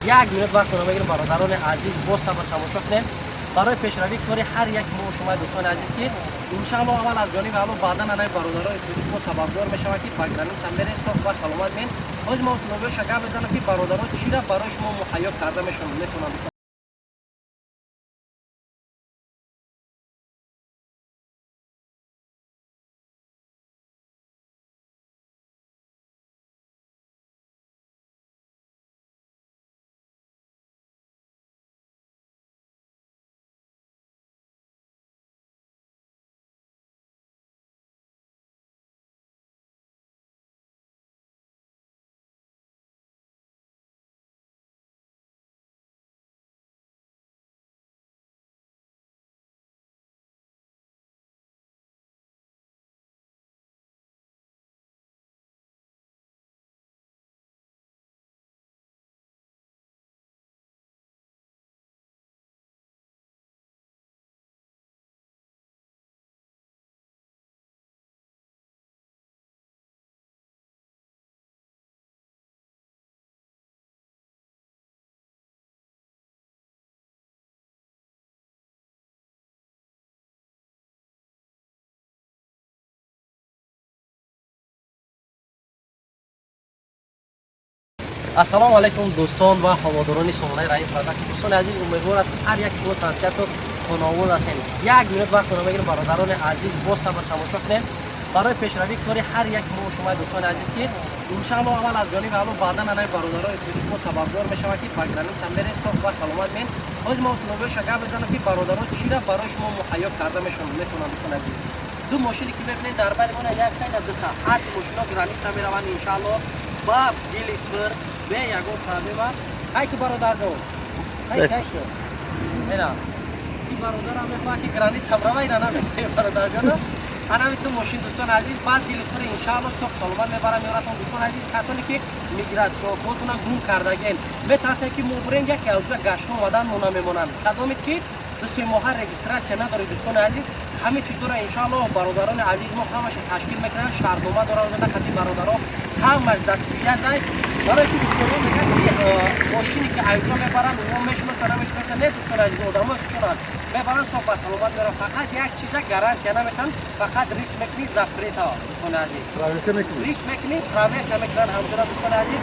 Як минут вақтро мегирем, бародарони азиз, боз сабр тамошо кунем барои пешравии кори ҳар як мо шумо, дӯстони азиз, ки иншаалло аввал аз ҷониби Алло, баъдан анаи бародарони тоҷик мо сабабгор мешавад, ки ба граница мерем, соф ва саломат мен. Ҳозир мо условияша гап мезанам, ки бародарон чира барои шумо муҳайё карда мешаванд, метавонанд. Ассалому алайкум, дӯстон ва ҳаводорони сомонаи Раим Продакт. Дӯстони азиз, умедвор ҳастем, ҳар як шумо тансиҳату хонаовоз ҳастем. Як минут вақтро мегирем, бародарони азиз, боз сабр тамошо кунем барои пешравии кори ҳар як мо шумо, дӯстони азиз, ки иншаалло аввал аз ҷониби Алло, баъдан анаи бародарони тоҷик мо сабабгор мешавад, ки ба граница мерем, соф ва саломат мен. Ҳозир мо условияша гап мезанам, ки бародарон чира барои шумо муҳайё карда мешаванд, метавонанд. Дӯстони азиз, ду мошине ки мебинед дар байни мо, як та, дута, ҳар мошино граница мераванд, иншаалло, ба дили пур, бе ягон проблема. Ҳай ки, бародарҷон, ҳай кай шуд? Ина ин бародарам мехоҳад, ки граница брава, ина намехоҳ, бародарҷона. Анами ту мошин, дӯстони азиз, баъд дили пур, иншаалло, соф саломат мебарам ёратон. Дӯстони азиз, касоне ки мигратсиокотуна гум кардаген, метарсем, ки мо бурем, яке аз ҷа гашта омадан мо намемонанд. Кадомед ки 2-3 моҳа регистрация надоред, дӯстони азиз, ҳамин чизҳоро иншаалло бародарони азиз мо ҳамаша ташкил мекунанд. Шартнома доранд қати бародаро, ҳамаш дастгирия. Барои ки бисёриҳо мегӯянд, ки мошине ки айҷо мебаранд, онҳо мешиноса, намешиноса. Не, дӯстони азиз, одамо чунанд, мебаранд, соф ба саломат меоранд. Фақат як чиза гарантия наметан, фақат риск мекунӣ, запрета, дӯстони азиз, риск мекунӣ, проверка мекунанд ҳамҷора. Дӯстони азиз,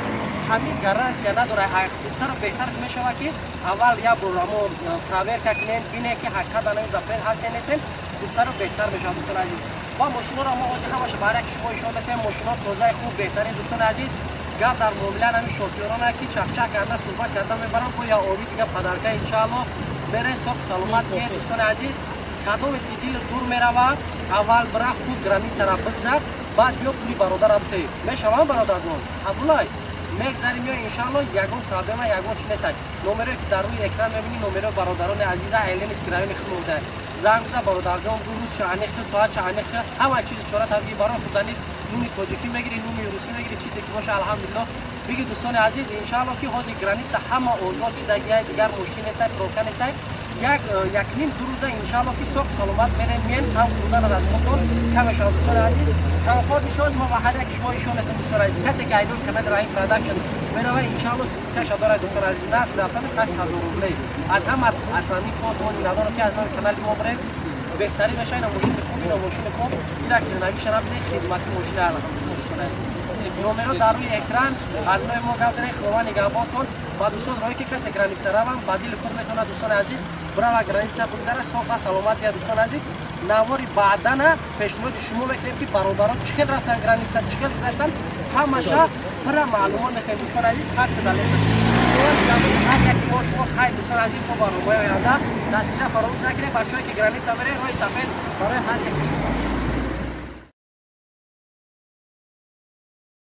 ҳамин гарантия надорад. Хубтару беҳтар мешавад, ки аввал як бор амо проверка кунем, бинем, ки ҳақиқат анами запрет ҳастен, нестен, хубтару беҳтар мешавад. Дӯстони азиз, ва мошиноро мо ҳозир ҳамаша ба ҳар яки шумо ишон метавем. Мошино тозаи хуб, беҳтарин. Дӯстони азиз, гап дар муомила ҳамин шофёрона, ки чақчақ карда, суҳбат карда мебаранд, бо я ови дига падарка. Иншаалло, берен, соф саломат ки. Дӯстони азиз, кадоме ки дил дур меравад, аввал бира, худ границара бигзар, баъд биё, пули бародарам те мешавам. Бародарҷон Абдуллай, мегзарим ё иншаалло, ягон проблема, ягон чи нестад. Номере ки дар рӯи экран мебинӣ, номерои бародарони азиза, Эленис, райони худмонда. Занг за, бародарҷон, рӯз шаъниқи, соат шаъниқи, ҳама чизи чора табиӣ барои худани. Нуми тоҷикӣ мегири, нуми русӣ мегири, чизе ки боша, алҳамдулилло. Биги, дӯстони азиз, иншаалло, ки ҳозир граница ҳама озод шудагиай, дигар мушкил нестай, пробка нестай. Як якним ду рӯза, иншаалло, ки соф саломат мерем, миен, ҳам хурдан расхотон кам мешавад. Дӯстони азиз, комфорт нишоз мо ва ҳар яки шумо ишон метон. Дӯстони азиз, касе ки айдон канали Раҳим Продакшн мерава, иншаалло, скидкаша дорад. Дӯстони азиз, нарх рафтани 8000 рублей. Аз ҳама основной пост мо надорам, ки аз номи канали мо бирем, беҳтарин меша. Ина мошини хуб, ина мошини хуб, ина кинагиша набинед, хизмати мошини, алҳамдулилло. Дӯстони азиз, номеро дар рӯи экран, аз номи мо гап занед. Худованд нигаҳбонтон. Ба дӯстон роҳе ки касе граница равам, ба дили худ метавонад, дӯстони азиз, бирава, граница бигзара, соф ва саломат бия. Дӯстони азиз, навори баъдана пешниҳоди шумо мекунем, ки бародарон чӣ хел рафтан граница, чӣ хел гузаштан, ҳамаша пурра маълумот мекунем. Дӯстони азиз, ҳар далел ҳар яки мо шумо. Хайр, дӯстони азиз, то барномаи оянда. Дастгирия фаромӯш накунед. Бачаҳое ки граница меред, роҳи сафед барои ҳар яки шумо.